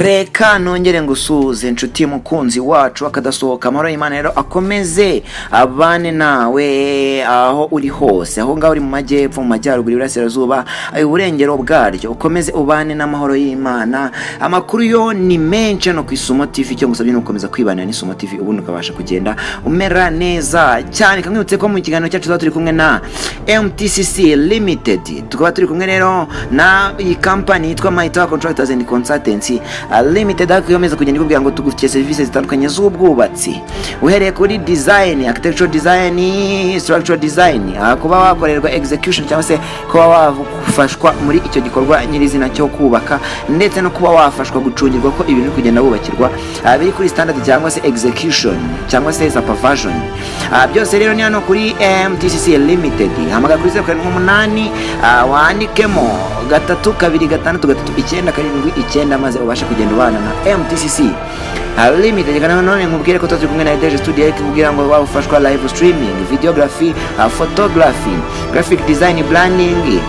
Reka nongere ngusuhuze, inshuti mukunzi wacu akadasohoka. Amahoro y'Imana rero akomeze abane nawe aho uri hose, aho ngaho uri mu majyepfo, mu majyaruguru, iburasirazuba, iburengero bwaryo, ukomeze ubane n'amahoro y'Imana. Amakuru yo ni menshi hano ku Isumo TV. Icyo ngusabye ni ugukomeza kwibanira n'Isumo TV, ubundi ukabasha kugenda umera neza cyane. Kamwibutse ko mu kiganiro cyacu tuba turi kumwe na MTCC Limited, tukaba turi kumwe rero na iyi kampani yitwa Mahitawa Contractors and Consultancy Limited, ariko ikomeza kugenda ikubwira ngo tugufitiye serivisi zitandukanye z'ubwubatsi, uhereye kuri design, architectural design, structural design, kuba wakorerwa execution cyangwa se kuba wafashwa muri icyo gikorwa nyirizina cyo kubaka, ndetse no kuba wafashwa gucungirwa ko ibintu biri kugenda wubakirwa biri kuri standard, cyangwa se execution cyangwa se supervision. Byose rero ni hano kuri MTCC Limited. Hamagara kuri 078, wandikemo 3263979, maze ubashe kugenda ubana na MTCC Limited. Kandi none nkubwire ko turi kumwe na Edeje Studio, ikubwira ngo waba ufashwa live streaming, videography, photography, graphic design, branding,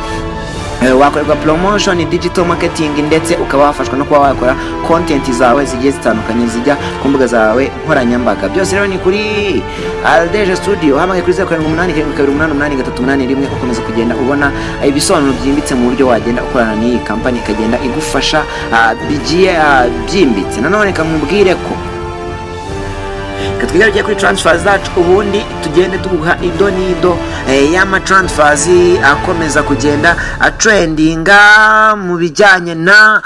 wakorerwa promotion, digital marketing, ndetse ukaba wafashwa no kuba wakora content zawe zigiye zitandukanye zijya ku mbuga zawe nkoranyambaga. Byose rero ni kuri Aldeje Studio. Hamagaye kuri 0787288381, ukomeza kugenda ubona ibisobanuro byimbitse mu buryo wagenda ukorana n'iyi kampani, ikagenda igufasha bigiye byimbitse. Nanone kamubwire ko reka twigarukiye kuri transfer zacu, ubundi tugende tuguha ido n'ido y'ama transfers akomeza kugenda atrendinga mu bijyanye na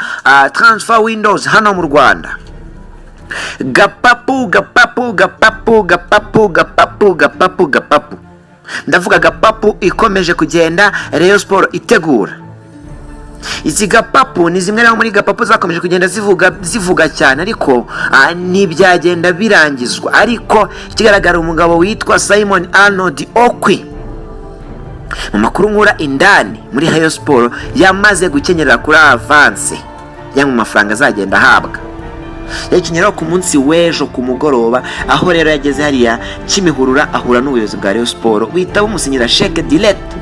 transfer windows hano mu Rwanda. Gapapu, gapapu, gapapu, gapapu, gapapu, gapapu, gapapu, ndavuga gapapu ikomeje kugenda Rayon Sport itegura. Izi gapapu ni zimwe rero muri gapapu zakomeje kugenda zivuga zivuga cyane, ariko ntibyagenda birangizwa. Ariko ikigaragara, umugabo witwa Simon Arnold Okwi, mu makuru nkura indani muri Rayon Sport, yamaze gukenyerera kuri avance ya mu mafaranga azagenda ahabwa. Yakenyeraho ku munsi w'ejo ku mugoroba, aho rero yageze hariya Kimihurura ahura n'ubuyobozi bwa Rayon Sport, buhita bumusinyira chèque direct.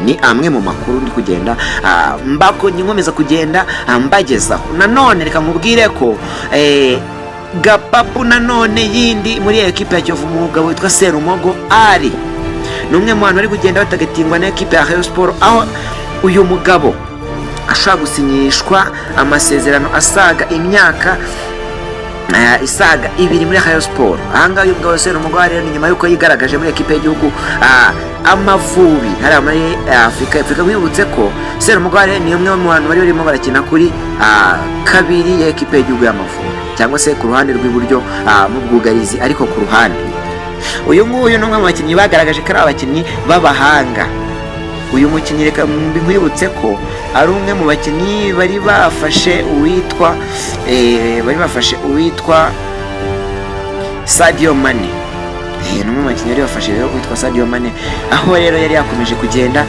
Ni amwe mu makuru ndi kugenda mbako nkomeza kugenda mbagezaho. Nanone reka nkubwire ko gapapu nanone yindi muri ekipe ya Kiyovu, umugabo witwa Serumogo ari ni umwe mu bantu bari kugenda batagatingwa na ekipe ya Rayon Sport, aho uyu mugabo ashobora gusinyishwa amasezerano asaga imyaka isaga 2 muri Rayon Sport. Ahangaha uyu mugabo Serumogo rero ni nyuma y'uko yigaragaje muri ekipe y'igihugu Amavubi hariya muri Afurika y'Epfo. Nkwibutse ko Serumogo ni umwe mu bantu bari barimo barakina kuri kabiri ya ekipe y'igihugu y'Amavubi, cyangwa se ku ruhande rw'iburyo mu bwugarizi, ariko ku ruhande. Uyu nguyu ni umwe mu bakinnyi bagaragaje ko ari abakinnyi b'abahanga. Uyu mukinnyi, reka nkwibutse ko ari umwe mu bakinnyi bari bafashe uwitwa Sadio Mane. Ni umwe mu bakinnyi bari bafashe rero witwa Sadio Mane, aho rero yari yakomeje kugenda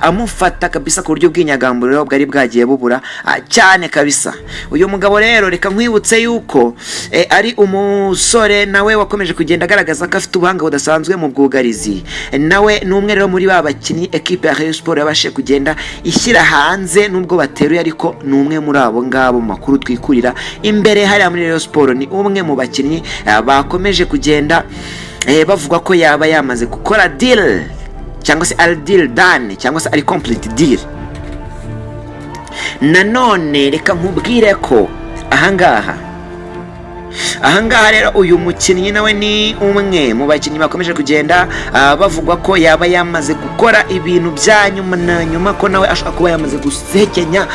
amufata kabisa ku buryo bw'inyagamburiro bwari bwagiye bubura cyane kabisa. Uyu mugabo rero, reka nkwibutse yuko ari umusore nawe wakomeje kugenda agaragaza ko afite ubuhanga budasanzwe mu bwugarizi. Nawe ni umwe rero muri ba bakinnyi ekipe ya Rayon Sport yabashije kugenda ishyira hanze, nubwo bateruye, ariko ni umwe muri abo ngabo. Mu makuru twikurira imbere hariya muri Rayon Sport, ni umwe mu bakinnyi bakomeje kugenda bavuga ko yaba yamaze gukora deal, cyangwa se ari deal done, cyangwa se ari complete deal. Nanone reka nkubwire ko ahangaha rero uyu mukinnyi nawe ni umwe mu bakinnyi bakomeje kugenda bavugwa ko yaba yamaze gukora ibintu bya nyuma na nyuma, ko nawe ashobora kuba yamaze gusekenya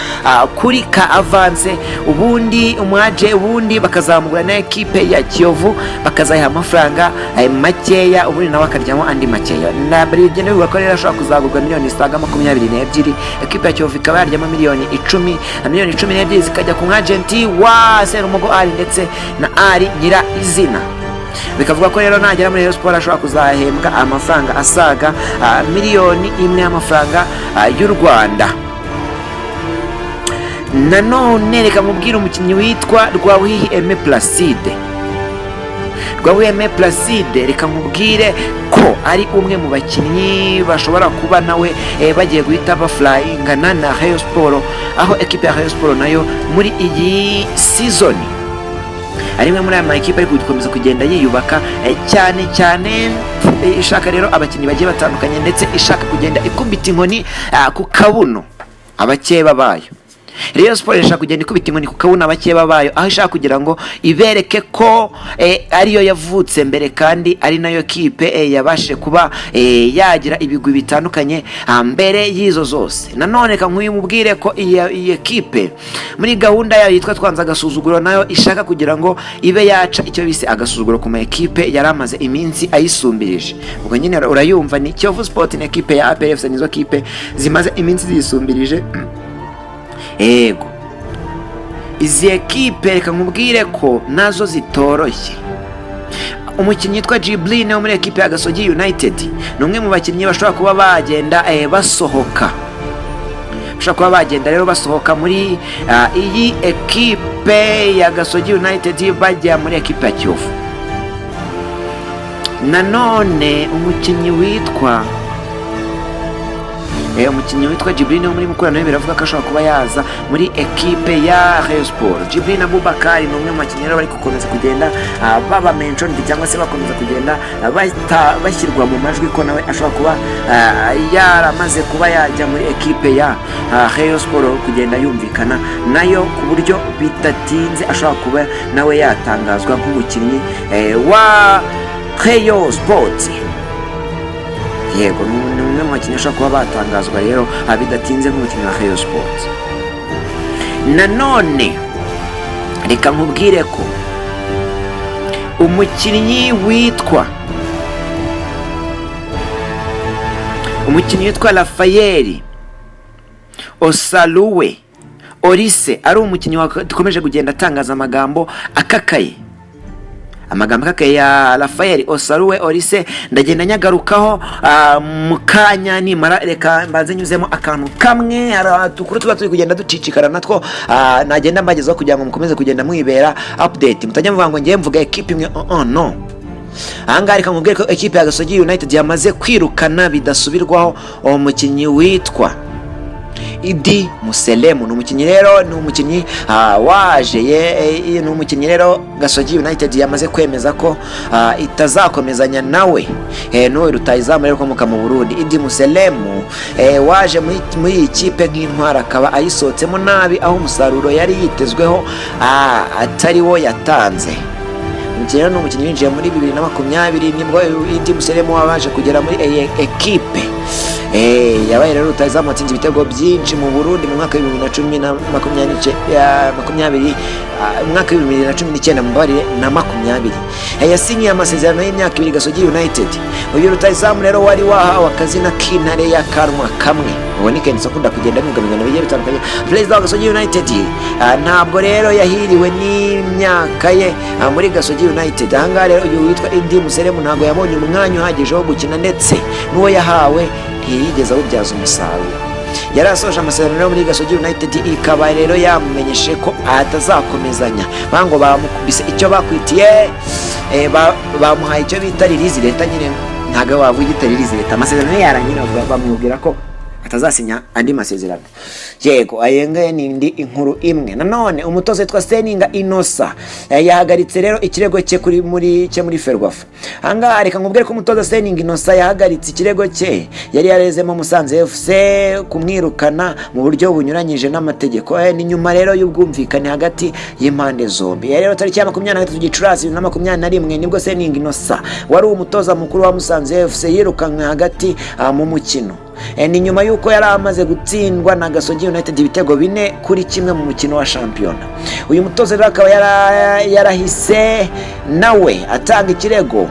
kuri ka avance, ubundi umwaje, ubundi bakazamugura na ekipe ya Kiyovu, bakazayiha amafaranga makeya, ubundi nawe akaryamo andi makeya. Bigenda bivuga ko rero ashobora kuzagurwa miliyoni zisaga 22, ekipe ya Kiyovu ikaba yaryamo miliyoni 10, miliyoni 12 zikajya ku mwajenti wa Serumogo Ali ndetse na Ali nyira izina. Bikavuga ko rero nagera muri Rayon Sport ashobora kuzahembwa amafaranga asaga miliyoni 1 y'amafaranga y'u Rwanda. Nanone reka mubwire umukinnyi witwa Rwabuhihi Aime Placide. Rwabuyeme Placide, reka nkubwire ko ari umwe mu bakinnyi bashobora kuba nawe bagiye guhita baflyingana na Rayon Sport, aho ekipe ya Rayon Sport nayo muri iyi season ari imwe muri aya ma ekipe ari gukomeza kugenda yiyubaka, cyane cyane ishaka rero abakinnyi bagiye batandukanye, ndetse ishaka kugenda ikubita inkoni ku kabuno abakeba bayo. Rayon Sport irashaka kugenda ikubita inkoni ku kabuno abakeba bayo, aho ishaka kugira ngo ibereke ko ariyo yavutse mbere kandi ari nayo kipe yabashije kuba yagira ibigwi bitandukanye mbere y'izo zose. Nanone reka nkuyumubwire ko iyi ekipe muri gahunda yayo yitwa "Twanze agasuzuguro", nayo ishaka kugira ngo ibe yaca icyo bise agasuzuguro ku ma ekipe yari amaze iminsi ayisumbirije. Ubwo nyine urayumva, ni Kiyovu Sport na ekipe ya APR FC, nizo kipe zimaze iminsi ziyisumbirije. Ego, izi ekipe reka nkubwire ko nazo zitoroshye. Umukinnyi witwa Djibril wo muri ekipe ya Gasogi United ni umwe mu bakinnyi bashobora kuba bagenda basohoka, bashobora kuba bagenda rero basohoka muri iyi ekipe ya Gasogi United bajya muri ekipe ya Kiyovu. Nanone umukinnyi witwa Djibril wo muri Mukura nawe biravuga ko ashobora kuba yaza muri ekipe ya Rayon Sport. Djibril Abubakar ni umwe mu bakinnyi rero bari gukomeza kugenda baba mentioned, cyangwa se bakomeza kugenda bashyirwa mu majwi ko nawe ashobora kuba yaramaze kuba yajya muri ekipe ya Rayon Sport, kugenda yumvikana nayo ku buryo bidatinze ashobora kuba nawe yatangazwa nk'umukinnyi wa Rayon Sport. Yego, ni umwe mu bakinnyi bashobora kuba batangazwa rero bidatinze nk'umukinnyi wa Rayon Sport. Nanone reka nkubwire ko umukinnyi witwa Rafael Osaluwe Orise ari umukinnyi dukomeje kugenda atangaza amagambo akakaye. Amagambo akakaye ya Rafael Osaruwe Orise ndagenda nyagarukaho mu kanya nimara. Reka mbanze nyuzemo akantu kamwe. Hari utukuru tuba turi kugenda ducicikana natwo, nagenda mbagezaho kugira ngo mukomeze kugenda mwibera update, mutajya muvuga ngo ngiye mvuga ekipe imwe. Oh, no, ahangaha reka nkubwire ko ekipe ya Gasogi United yamaze kwirukana bidasubirwaho uwo mukinnyi witwa Idi Muselemu. Ni umukinnyi rero, ni umukinnyi waje ye, ni umukinnyi rero Gasogi United yamaze kwemeza ko itazakomezanya nawe. N'uwo rutayizamu rero ukomoka mu Burundi, Idi Muselemu, waje muri iyi kipe nk'intwara akaba ayisohotsemo nabi, aho umusaruro yari yitezweho atari wo yatanze. Umukinnyi rero ni umukinnyi winjiye muri 2020, nibwo Idi Muselemu wabashe kugera muri iyi ekipe. Yabaye rero rutayizamu watsinze ibitego byinshi mu Burundi mu mwaka w'ibihumbi na cumi na makumyabiri makumyabiri, mu mwaka wa 2019, mumbabarire, na 20. Yasinyiye amasezerano y'imyaka 2 Gasogi United. Uyu rutayizamu rero wari wahawe akazina k'intare y'akanwa kamwe, ubu ni Kenzo akunda kugenda abivuga mu bintu bigiye bitandukanye, perezida wa Gasogi United, ntabwo rero yahiriwe n'imyaka ye muri Gasogi United. Ahangaha rero uyu witwa Idi Museremu ntabwo yabonye umwanya uhagije wo gukina, ndetse n'uwo yahawe ntiyigeze awubyaza umusaruro. Yari asoje amasezerano rero muri Gasogi United, ikaba rero yamumenyeshe ko atazakomezanya. Ngo bamukubise icyo bakwitiye, bamuhaye icyo bita release letter. Nyine ntabwo wavuga ita release letter, amasezerano ye yarangiye, bamubwira ko atazasinya andi masezerano. Yego, ayo ngayo ni indi inkuru imwe. Nanone umutoza witwa Seninga Inosa yahagaritse rero ikirego cye kuri muri cye muri Ferwafa. Ahangaha reka nkubwire ko umutoza Seninga Inosa yahagaritse ikirego cye yari yarezemo Musanze FC kumwirukana mu buryo bunyuranyije n'amategeko. Ni nyuma rero y'ubwumvikane hagati y'impande zombi. Rero tariki ya 23 Gicurasi 2021 nibwo Seninga Inosa wari umutoza mukuru wa Musanze FC yirukanwe hagati mu mukino. Ni nyuma y'uko yari amaze gutsindwa na Gasogi United ibitego 4-1 mu mukino wa shampiyona. Uyu mutoza rero akaba yarahise nawe atanga ikirego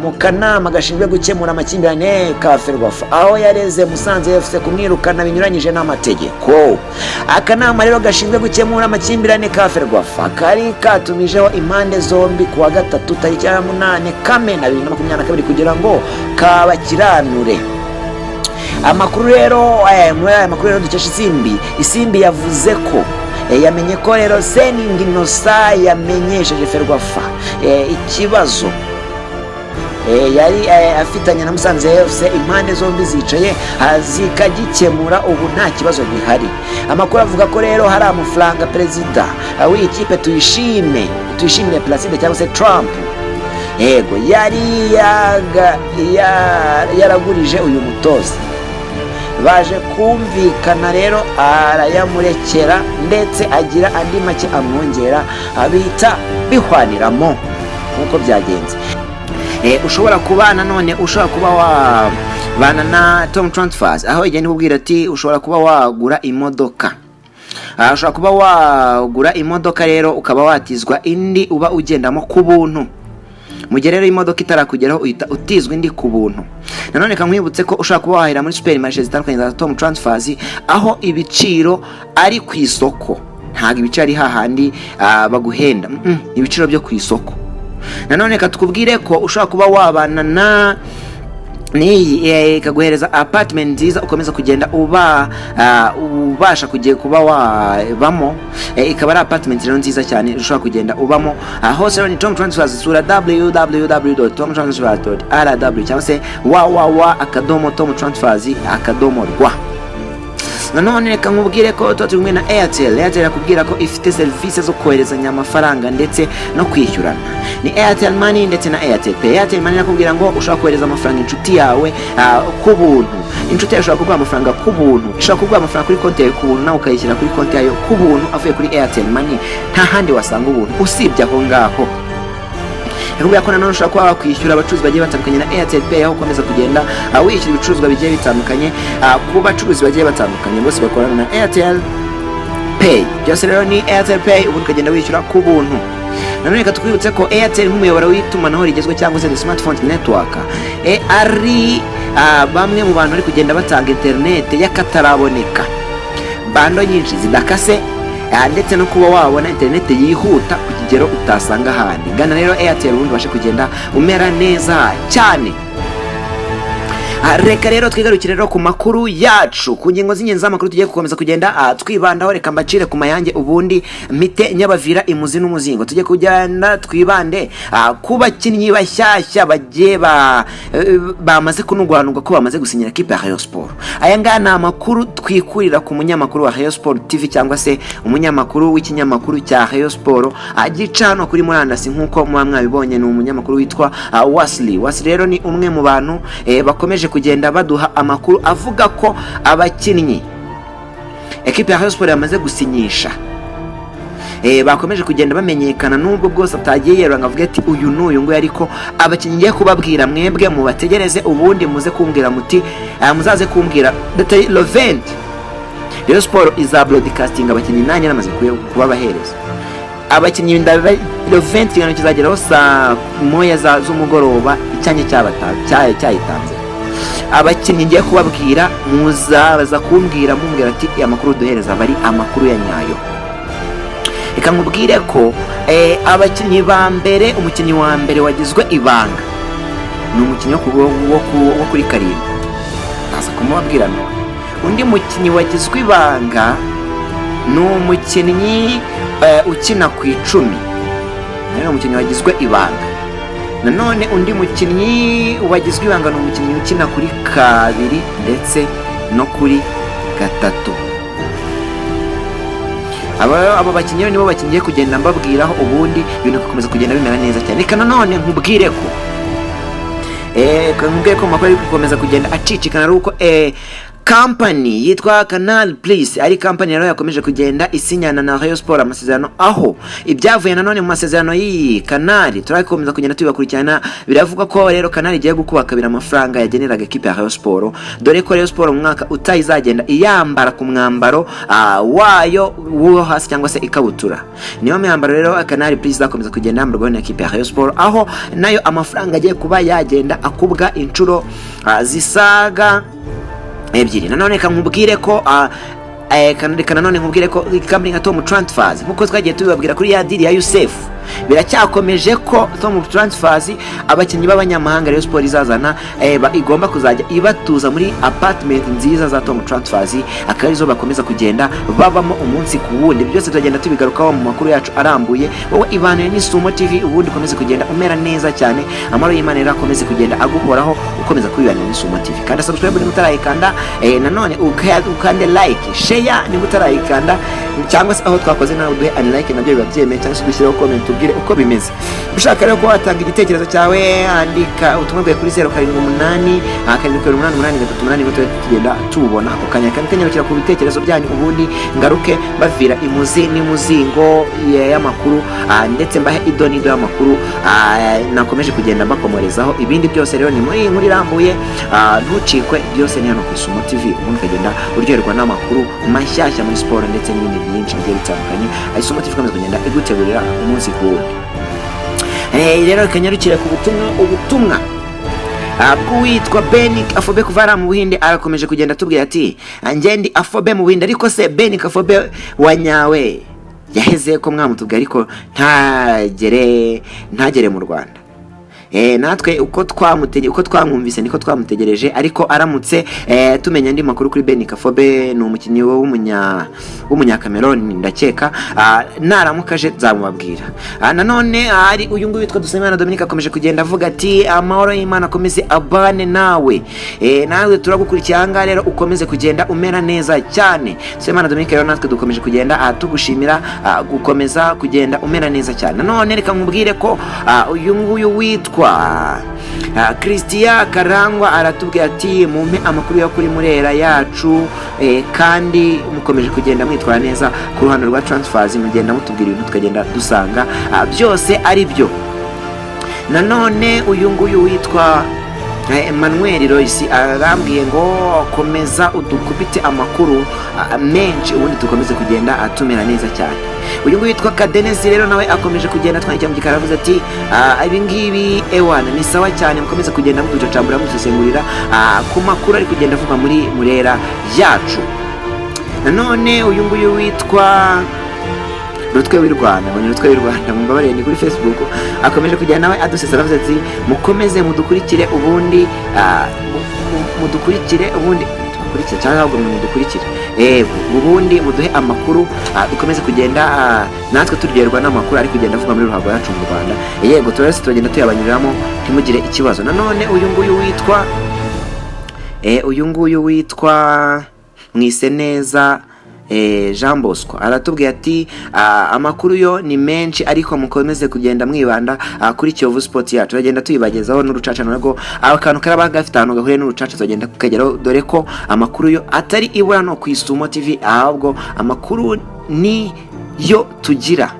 mu kanama gashinzwe gukemura amakimbirane ka Ferwafa, aho yareze Musanze FC kumwirukana binyuranyije n'amategeko. Akanama rero gashinzwe gukemura amakimbirane ka Ferwafa kari katumijeho impande zombi ku wa gatatu tariki ya 8 Kamena 2022 kugira ngo kabakiranure. Amakuru rero, muri aya makuru rero dukesha Isimbi, Isimbi yavuze ko Yamenye ko rero Seninga Innocent yamenyesheje FERWAFA ikibazo yari afitanye na Musanze FC. Impande zombi zicaye zikagikemura, ubu nta kibazo gihari. Amakuru avuga ko rero hari amafaranga perezida w'iyi kipe Tuyishimire Placide cyangwa se Trump, yego, yari yaragurije uyu mutoza. Baje kumvikana rero, arayamurekera, ndetse agira andi make amwongera, bihita bihwaniramo nk'uko byagenze. Ushobora kuba nanone ushobora kuba wabana na Tom Transfers, aho igenda ikubwira ati ushobora kuba wagura imodoka. Ushobora kuba wagura imodoka rero ukaba watizwa indi uba ugendamo ku buntu. Mu gihe rero imodoka itarakugeraho, uhita utizwa indi ku buntu. Nanone nkwibutse ko ushobora kuba wahahira muri supermarché zitandukanye za Tom Transfers, aho ibiciro ari ku isoko. Ntabwo ibiciro ari hahandi baguhenda. Ibiciro byo ku isoko. Nanone reka tukubwire ko ushobora kuba wabana na n'iyi ikaguhereza apartment nziza ukomeza kugenda uba ubasha kugiye kuba wabamo. Ikaba ari apartment rero nziza cyane ushobora kugenda ubamo. Hose rero ni Tom Transfers. Sura www.tomtransfers.rw cyangwa se www.tomtransfers.rw. Nanone reka nkubwire ko tuba turi kumwe na Airtel. Airtel irakubwira ko ifite serivisi zo koherezanya amafaranga ndetse no kwishyurana. Ni Airtel Money ndetse na Airtel Pay. Airtel Money irakubwira ngo ushobora kohereza amafaranga inshuti yawe ku buntu. Inshuti yawe ishobora kuguha amafaranga ku buntu, ishobora kuguha amafaranga kuri konti yawe ku buntu, nawe ukayishyira kuri konti yayo ku buntu avuye kuri Airtel Money. Nta handi wasanga ubuntu usibye aho ngaho. Yakubwira ko nanone ushobora kuba wakwishyura abacuruzi bagiye batandukanye na Airtel Pay, aho ukomeza kugenda wishyura ibicuruzwa bigiye bitandukanye ku bacuruzi bagiye batandukanye bose bakorana na Airtel Pay. Byose rero ni Airtel Pay, ubundi ukagenda wishyura ku buntu. Nanone reka twibutse ko Airtel, nk'umuyoboro w'itumanaho rigezweho cyangwa se the smartphone network, ari bamwe mu bantu bari kugenda batanga interineti y'akataraboneka, bundle nyinshi zidakase, ndetse no kuba wabona interineti yihuta ku kigero utasanga ahandi. Gana rero Airtel, ubundi ubashe kugenda umera neza cyane. Reka rero twigarukire rero ku makuru yacu, ku ngingo z'ingenzi z'amakuru tugiye gukomeza kugenda twibandaho. Reka mbacire ku mayange, ubundi mpite nyabavira imuzi n'umuzingo. Tujye kugenda twibande ku bakinnyi bashyashya bagiye bamaze kunugwanugwa ko bamaze gusinyira kipe ya Rayon Sport. Aya ngaya ni amakuru twikurira ku munyamakuru wa Rayon Sport TV cyangwa se umunyamakuru w'ikinyamakuru cya Rayon Sport gica hano kuri murandasi. Nk'uko muba mwabibonye, ni umunyamakuru witwa Wasli. Wasli rero ni umwe mu bantu bakomeje kugenda baduha amakuru avuga ko abakinnyi ekipe ya Rayon Sport yamaze gusinyisha bakomeje kugenda bamenyekana, nubwo bwose atagiye yerura ngo avuge ati uyu n'uyu nguyu. Ariko abakinnyi ngiye kubabwira, mwebwe mubategereze, ubundi muze kumbwira muti muzaze kumbwira date le 20 Rayon Sport iza broadcasting abakinnyi, nanjye namaze kubabahereza abakinnyi. Le 20 ikiganiro kizageraho saa 1 z'umugoroba, icyanjye cyayitanze. Abakinnyi ngiye kubabwira, muzaza kumbwira, mumbwira ati amakuru duhereza aba ari amakuru ya nyayo. Reka nkubwire ko abakinnyi ba mbere, umukinnyi wa mbere wagizwe ibanga ni umukinnyi wo kuri karindwi, ndaza kumubabwira none. Undi mukinnyi wagizwe ibanga ni umukinnyi ukina ku 10, nawe ni umukinnyi wagizwe ibanga. Nanone undi mukinnyi wagizwe ibanga ni umukinnyi ukina kuri kabiri ndetse no kuri gatatu. Aba bakinnyi nibo bakinnyi kugenda mbabwiraho, ubundi ibintu bigakomeza kugenda bimera neza cyane. Reka nanone nkubwire ko amakuru ari gukomeza kugenda acicikana ari uko kampani yitwa Canal Plus, ari kampani rero yakomeje kugenda isinyana na Rayon Sport amasezerano, aho ibyavuye nanone mu masezerano y'iyi Canal turakomeza kugenda tubibakurikirana. Biravuga ko rero Canal igiye gukuba kabiri amafaranga yageneraga ekipe ya Rayon Sport, dore ko Rayon Sport mu mwaka utayizagenda iyambara ku mwambaro wayo wo hasi cyangwa se ikabutura. Niyo myambaro rero Canal Plus izakomeza kugenda yambarwaho na ekipe ya Rayon Sport, aho nayo amafaranga agiye kuba yagenda akubwa inshuro zisaga ebyiri. Nanone reka nkubwire ko reka nanone nkubwire ko kampani nka Tom Transfers, nkuko twagiye tubibabwira kuri ya deal ya Yusef Biracyakomeje ko Tom Transfers abakinnyi b'abanyamahanga Rayon Sport izazana igomba kuzajya ibatuza muri apartment nziza za Tom Transfers, akaba arizo bakomeza kugenda babamo umunsi ku wundi. Byose turagenda tubigarukaho mu makuru yacu arambuye. Wowe ibanire n'Isumo TV, ubundi ukomeze kugenda umera neza cyane. Amahoro y'Imana rero akomeze kugenda aguhoraho, ukomeza kubibanira n'Isumo TV. Kanda subscribe niba utarayikanda, nanone ukande like, share niba utarayikanda, cyangwa se aho twakoze nawe uduhe unlike, nabyo biba byemewe, cyangwa se udushyireho comment tubwire uko bimeze. Ushaka rero kuba watanga igitekerezo cyawe, andika ubutumwa bwawe kuri 078 728 838, tugenda tubona ako kanya kandi kanyarukira ku bitekerezo byanyu, ubundi ngaruke bavira imuzi n'imuzingo y'amakuru, ndetse mbahe ido n'ido y'amakuru nakomeje kugenda mbakomorezaho. Ibindi byose rero ni muri iyi nkuru irambuye, ntucikwe, byose ni hano ku Isumo TV, ubundi ukagenda uryoherwa n'amakuru mashyashya muri siporo ndetse n'ibindi byinshi bigiye bitandukanye. Isumo TV ikomeza kugenda igutegurira umunsi ku wundi. Rero reka nyarukire ku butumwa bw'uwitwa Benik Afobe kuva hariya mu Buhinde. Arakomeje kugenda atubwira ati: "Njye ndi Afobe mu Buhinde." Ariko se Benik Afobe wa nyawe yaheze ko mwamutubwiye, ariko ntagere mu Rwanda? Natwe uko twamwumvise niko twamutegereje, ariko aramutse tumenya andi makuru kuri Ben Kafobe, ni umukinnyi w'umunya Cameroon ndakeka, naramuka aje nzamubabwira. Nanone hari uyu nguyu witwa Dusabimana Dominique, akomeje kugenda avuga ati: "Amahoro y'Imana akomeze abane nawe." Nawe turagukurikiye aha ngaha rero, ukomeze kugenda umera neza cyane. Dusabimana Dominique rero, natwe dukomeje kugenda tugushimira gukomeza kugenda umera neza cyane. Nanone reka nkubwire ko uyu nguyu witwa Christian Karangwa aratubwira ati: "Mumpe amakuru yo kuri Murera yacu, kandi mukomeje kugenda mwitwara neza ku ruhando rwa transfers, mugenda mutubwira ibintu tukagenda dusanga byose ari byo." Nanone uyu nguyu witwa Emmanuel Royce arambwiye ngo: "Komeza udukubite amakuru menshi, ubundi dukomeze kugenda atumera neza cyane." Uyu nguyu witwa Kadenesi rero nawe akomeje kugenda twandikira mu gikari, aravuze ati: "Ibi ngibi ewana ni sawa cyane, mukomeze kugenda muducacambura, mudusesengurira ku makuru ari kugenda avugwa muri Murera yacu." Nanone uyu nguyu witwa Rutwe w'i Rwanda, ngo ni Rutwe w'i Rwanda, mumbabarire, ni kuri Facebook, akomeje kugenda nawe adusesa, aravuze ati: "Mukomeze mudukurikire, ubundi mudukurikire, ubundi tubakurikire, cyangwa ahubwo mudukurikire, yego, ubundi muduhe amakuru, dukomeze kugenda natwe turyoherwa n'amakuru ari kugenda avugwa muri ruhago yacu mu Rwanda." Yego, turese turagenda tuyabanyuriramo, ntimugire ikibazo. Nanone uyu nguyu witwa Mwiseneza Jean Bosco aratubwiye ati: "Amakuru yo ni menshi, ariko mukomeze kugenda mwibanda kuri Kiyovu Sport yacu." Turagenda tuyibagezaho n'urucaca narwo, akantu karaba gafite ahantu gahuriye n'urucaca tugenda kukageraho, dore ko amakuru yo atari ibura no ku Isumo TV, ahubwo amakuru ni yo tugira.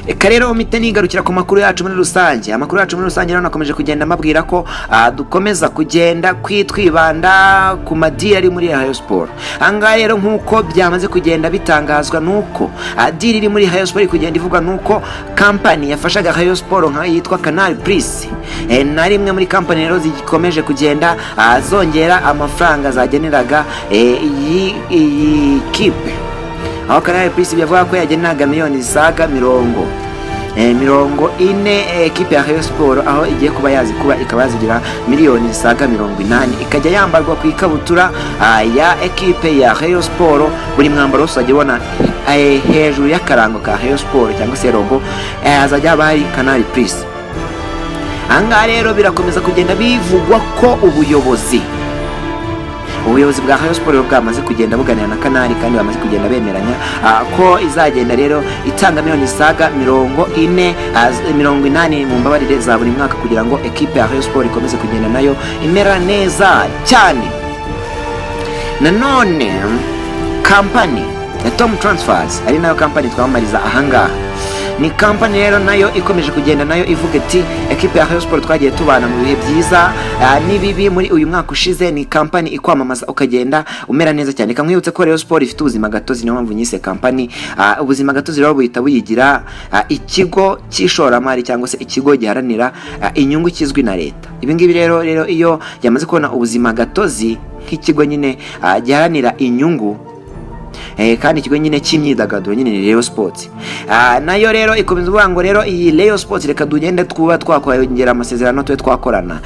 Reka rero mpite nigarukira ku makuru yacu muri rusange. Amakuru yacu muri rusange rero nakomeje kugenda mbabwira ko dukomeza kugenda twibanda ku ma deal ari muri Rayon Sport. Ahangaha rero, nk'uko byamaze kugenda bitangazwa, nuko deal iri muri Rayon Sport iri kugenda ivugwa, nuko kampani yafashaga Rayon Sport nka yitwa Canal Plus, na rimwe muri kampani rero zikomeje kugenda zongera amafaranga zageneraga iyi kipe, aho Canal Plus yavuga ko yagenaga miliyoni zisaga 40 ekipe ya Rayon Sport, aho igiye kuba yazikuba ikaba yazigira miliyoni zisaga 80, ikajya yambarwa ku ikabutura ya ekipe ya Rayon Sport. Buri mwambaro wose uzajya ubona hejuru y'akarango ka Rayon Sport cyangwa se logo, hazajya haba hari Canal Plus. Ahangaha rero birakomeza kugenda bivugwa ko ubuyobozi bwa Rayon Sport bwamaze kugenda buganira na Canal, kandi bamaze kugenda bemeranya ko izagenda rero itanga miliyoni zisaga 40, 80 mu mbabarire, za buri mwaka, kugira ngo ekipe ya Rayon Sport ikomeze kugenda nayo imera neza cyane. Nanone kampani ya Tom Transfers, ari nayo kampani twamamariza ahangaha, ni kampani rero nayo ikomeje kugenda nayo ivuga iti: "Ekipe ya Rayon Sport twagiye tubana mu bihe byiza n'ibibi muri uyu mwaka ushize." Ni kampani ikwamamaza ukagenda umera neza cyane. Reka nkwibutse ko Rayon Sport ifite ubuzima gatozi, niyo mpamvu nyise kampani. Ubuzima gatozi rero buhita buyigira ikigo cy'ishoramari cyangwa se ikigo giharanira inyungu kizwi na leta. Ibi ngibi rero iyo yamaze kubona ubuzima gatozi nk'ikigo nyine giharanira inyungu. Kandi ikigo nyine cy'imyidagaduro nyine ni Rayon Sports. Nayo rero ikomeza uvuga ngo rero iyi Rayon Sports, reka tugende twuba twakongera amasezerano, tube twakorana.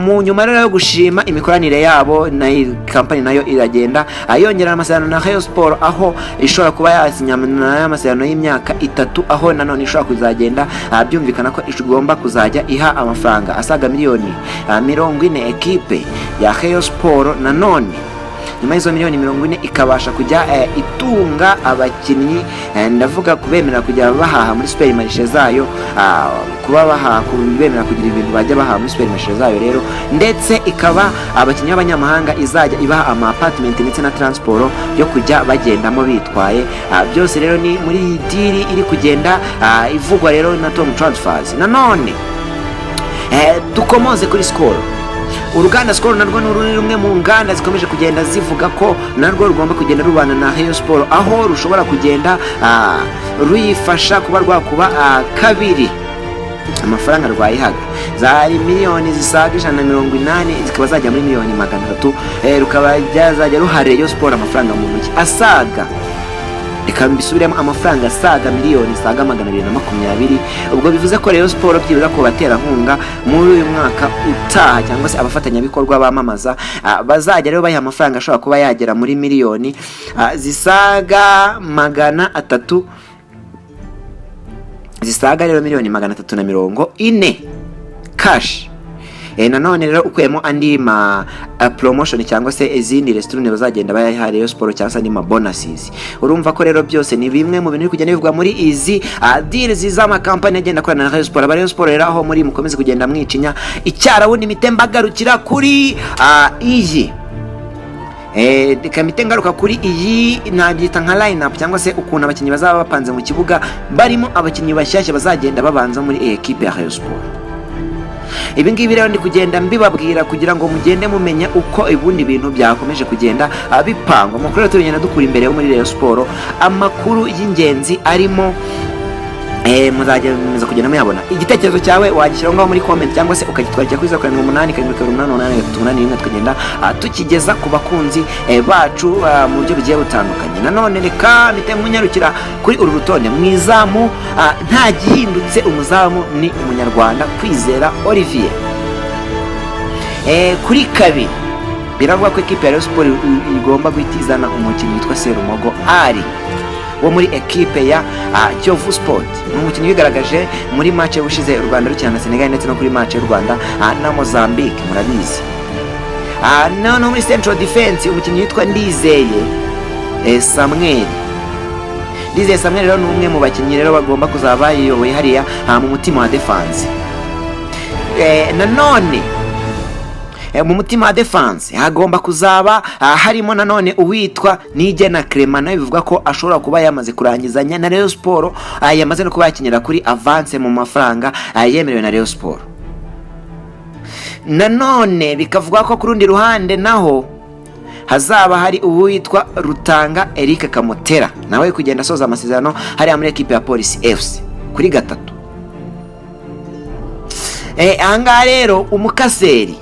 Mu nyuma rero yo gushima imikoranire yabo na iyi kampani, nayo iragenda yongera amasezerano na Rayon Sport, aho ishobora kuba yasinya nayo amasezerano y'imyaka 3, aho nanone ishobora kuzagenda byumvikana ko igomba kuzajya iha amafaranga asaga miliyoni 40 ekipe ya Rayon Sport. Nanone nyuma y'izo miliyoni 40 ikabasha kujya itunga abakinnyi, ndavuga kubemerera kujya bahaha muri supermarché zayo, kuba bahaha, kubemerera kugira ibintu bajya bahaha muri supermarché zayo rero, ndetse ikaba abakinnyi b'abanyamahanga izajya ibaha ama apartment ndetse na transport yo kujya bagendamo bitwaye. Byose rero ni muri iyi deal iri kugenda ivugwa rero na Tom Transfers. Nanone dukomoze kuri Skol. Uruganda Skol narwo ni ruri rumwe mu nganda zikomeje kugenda zivuga ko narwo rugomba kugenda rubana na Rayon Sport, aho rushobora kugenda ruyifasha kuba rwakuba kabiri amafaranga rwayihaga. Zari miliyoni zisaga 180, zikaba zajya muri miliyoni 300. Rukaba byazajya ruha Rayon Sport amafaranga mu ntoki asaga, reka mbisubiremo, amafaranga asaga miliyoni zisaga 220. Ubwo bivuze ko Rayon Sport byibura ku baterankunga muri uyu mwaka utaha, cyangwa se abafatanyabikorwa bamamaza, bazajya rero bayiha amafaranga ashobora kuba yagera muri miliyoni zisaga 300, zisaga rero miliyoni 340 cash. Nanone rero ukuyemo andi ma promotion cyangwa se izindi restaurant bazagenda bayaha Rayon Sport, cyangwa se andi ma bonuses. Urumva ko rero byose ni bimwe mu bintu biri kugenda bivugwa muri izi deals z'amakampani agenda akorana na Rayon Sport. Aba Rayon Sport rero aho muri mukomeze kugenda mwicinya icyarabu n'imitemba. Agarukira kuri iyi, reka mpite ngaruka kuri iyi nabyita nka line up, cyangwa se ukuntu abakinnyi bazaba bapanze mu kibuga, barimo abakinnyi bashyashya bazagenda babanza muri iyi ekipe ya Rayon Sport. Ibi ngibi rero ndi kugenda mbibabwira kugira ngo mugende mumenya uko ubundi bintu byakomeje kugenda bipangwa. Amakuru rero tugenda dukura imbere yo muri Rayon Sport, amakuru y'ingenzi arimo, muzajya mumeza kugenda muyabona. Igitekerezo cyawe wagishyira aho ngaho muri comment, cyangwa se ukagitwakira kuri 0787278881, tukagenda tukigeza ku bakunzi bacu mu buryo bugiye butandukanye. Nanone reka mpite munyarukira kuri uru rutonde. Mu izamu nta gihindutse, umuzamu ni umunyarwanda Kwizera Olivier. Kuri kabiri biravuga ko ekipe ya Rayon Sport igomba guhita izana umukinnyi witwa Serumogo Ali wo muri ekipe ya Kiyovu Sport. Ni umukinnyi wigaragaje muri match y'ubushize u Rwanda rukina na Senegal, ndetse no kuri match y'u Rwanda na Mozambique, murabizi. Noneho muri central defense umukinnyi witwa Ndizeye Samuel. Ndizeye Samuel rero ni umwe mu bakinnyi rero bagomba kuzaba bayiyoboye hariya mu mutima wa defense. Nanone mu mutima wa defense hagomba kuzaba harimo nanone uwitwa Niyigena Clement, nawe bivuga ko ashobora kuba yamaze kurangizanya na Rayon Sport, yamaze no kuba yakinyira kuri avance mu mafaranga yemerewe na Rayon Sport. Nanone bikavuga ko ku rundi ruhande naho hazaba hari uwitwa Rutanga Eric Kamotera, nawe kugenda asoza amasezerano hariya muri ekipe ya Police FC kuri gatatu. Ahangaha rero umukaseri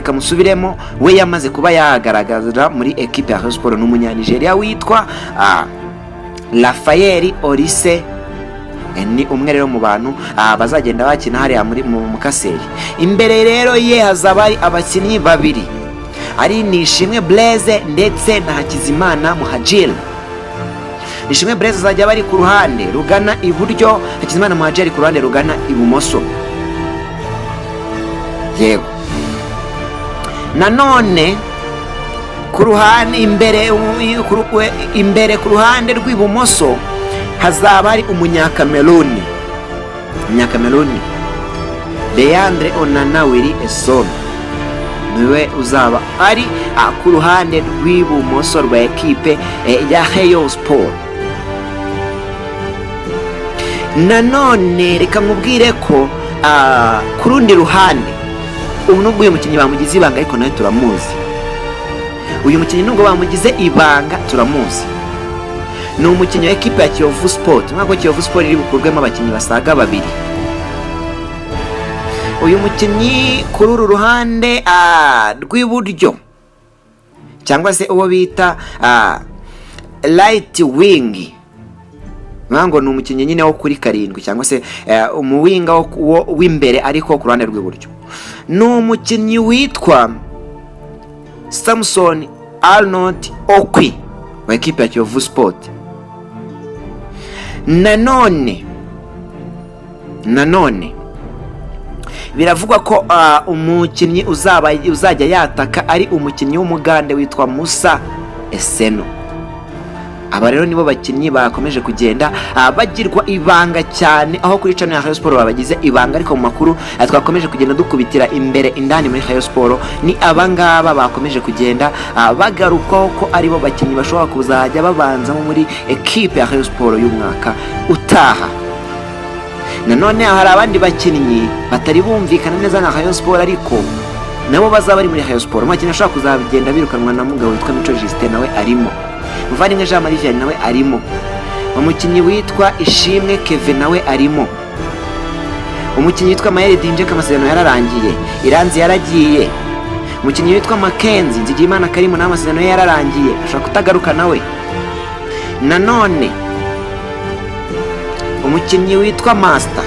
kamusubiremo, we yamaze kuba yagaragaza muri ekipe ya Rayon Sport, ni umunyanigeriya witwa Rafael Olise. Ni umwe rero mu bantu bazagenda bakina hariya muri mu mukaseri. Imbere rero ye hazaba hari abakinnyi babiri, ari Nishimwe Blaise ndetse na Hakizimana Muhajir. Nishimwe Blaise azajya bari ku ruhande rugana iburyo, Hakizimana Muhajir ari ku ruhande rugana ibumoso. Yego, nanone ku ruhande imbere, imbere ku ruhande rw'ibumoso hazaba hari umunyakameruni Leandre Onana Willy Esson, niwe uzaba ari ku ruhande rw'ibumoso rwa ekipe ya Rayon Sport. Nanone reka nkubwire ko ku rundi ruhande, ubu nubwo uyu mukinnyi bamugize ibanga, ariko nawe turamuzi. Uyu mukinnyi nubwo bamugize ibanga turamuzi, ni umukinnyi wa ekipe ya Kiyovu Sport. Nk'uko Kiyovu Sport iri bukurwemo abakinnyi basaga babiri, uyu mukinnyi kuri uru ruhande rw'iburyo, cyangwa se uwo bita right wing, ngo ni umukinnyi nyine wo kuri 7 cyangwa se umuwinger w'imbere ariko ku ruhande rw'iburyo, ni umukinnyi witwa Samson Arnold Okwi wa ekipe ya Kiyovu Sport. Nanone biravugwa ko umukinnyi uzajya yataka ari umukinnyi w'Umugande witwa Musa Esenu. Aba rero nibo bakinnyi bakomeje kugenda bagirwa ibanga cyane, aho kuri channel ya Rayon Sport babagize ibanga, ariko mu makuru twakomeje kugenda dukubitira imbere indani muri Rayon Sport, ni abangaba bakomeje kugenda bagarukwaho ko aribo bakinnyi bashobora kuzajya babanzamo muri ekipe ya Rayon Sport y'umwaka utaha. Nanone hari abandi bakinnyi batari bumvikana neza na Rayon Sport, ariko nabo bazaba bari muri Rayon Sport. Umukinnyi ashobora kuzagenda birukanwa na mugabo witwa Mico Justin nawe arimo, Muvandimwe Jean Marie Vianney nawe arimo, umukinnyi witwa Ishimwe Kevin nawe arimo, umukinnyi witwa Mayeri Dinjeka amasezerano yararangiye, Iranzi yaragiye, umukinnyi witwa Makenzi Nzigiyimana Karimu nawe amasezerano ye yararangiye, ashobora kutagaruka nawe. Nanone umukinnyi witwa Master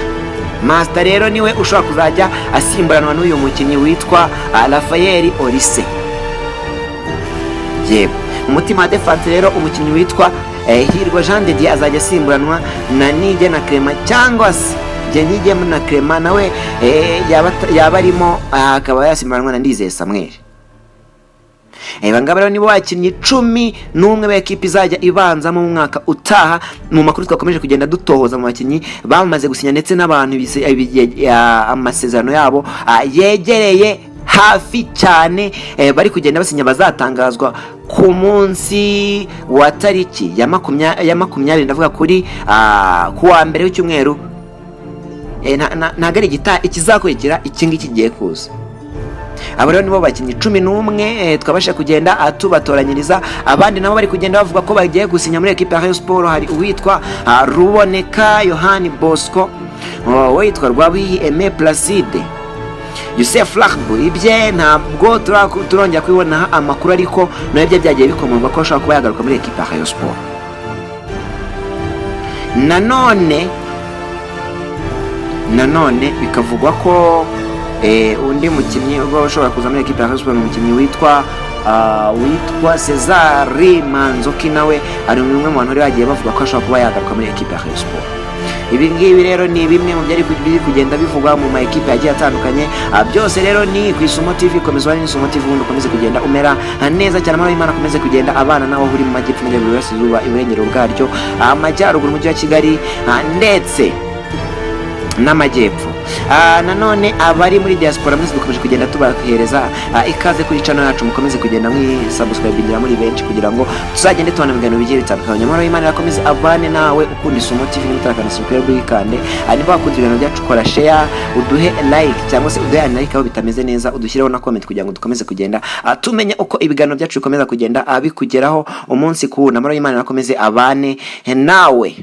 Master rero niwe ushobora kuzajya asimburanwa n'uyu mukinnyi witwa Rafael Olise. Yego, umutima wa defense rero, umukinnyi witwa Hirwa Jean de Dieu azajya asimburanwa na Niyigena Clement, cyangwa se Niyigena Clement nawe yaba arimo, akaba yasimburanwa na Ndizeye Samuel. Aba ngaba rero nibo bakinnyi 11 b'ekipe izajya ibanzamo mu mwaka utaha, mu makuru twakomeje kugenda dutohoza mu bakinnyi bamaze gusinya ndetse n'abantu amasezerano yabo yegereye hafi cyane, bari kugenda basinya, bazatangazwa ku munsi wa tariki ya 20, ndavuga kuri ku wa mbere w'icyumweru. Ntabwo ari igita ikizakurikira, iki ngiki kigiye kuza. Abo rero nibo bakinnyi 11 twabasha kugenda tubatoranyiriza. Abandi nabo bari kugenda bavuga ko bagiye gusinya muri ekipe ya Rayon Sport, hari uwitwa Ruboneka Yohani Bosco, uwitwa Rwabihi Aime Placide, Yusef Rahbu. Ibye ntabwo turongera kubibonaho amakuru, ariko nawe bye byagiye bikomorwa ko ashobora kuba yagaruka muri ekipe ya Rayon Sport. Nanone bikavugwa ko undi mukinnyi ubwo ushobora kuza muri ekipe ya Rayon Sport ni umukinnyi witwa Cesar Manzoki, nawe ari umwe mu bantu bari bagiye bavuga ko ashobora kuba yagaruka muri ekipe ya Rayon Sport. Ibi ngibi rero ni bimwe mu byari biri kugenda bivugwa mu ma ekipe yagiye atandukanye. Byose rero ni ku Isumo TV. Komeza ubane n'Isumo TV, ubundi ukomeze kugenda umera neza cyane. Amahoro y'Imana akomeze kugenda abana nawe aho uri mu majyepfo, amajyaruguru, iburasirazuba, iburengero bwaryo, amajyaruguru, umujyi wa Kigali ndetse n'amajyepfo. Nanone abari muri diaspora mwese dukomeje kugenda tubahereza ikaze kuri channel yacu. Mukomeze kugenda mwisubscribingira muri benshi kugira ngo tuzagende tubona ibiganiro bigiye bitandukanye. Amahoro y'Imana irakomeze abane nawe ukunda Isumo TV. Niba utarakanda subscribe, uyikande. Niba wakunda ibiganiro byacu, kora share, uduhe like cyangwa se uduhe unlike aho bitameze neza, udushyireho na comment kugira ngo dukomeze kugenda tumenya uko ibiganiro byacu bikomeza kugenda bikugeraho umunsi ku wundi. Amahoro y'Imana irakomeze abane nawe.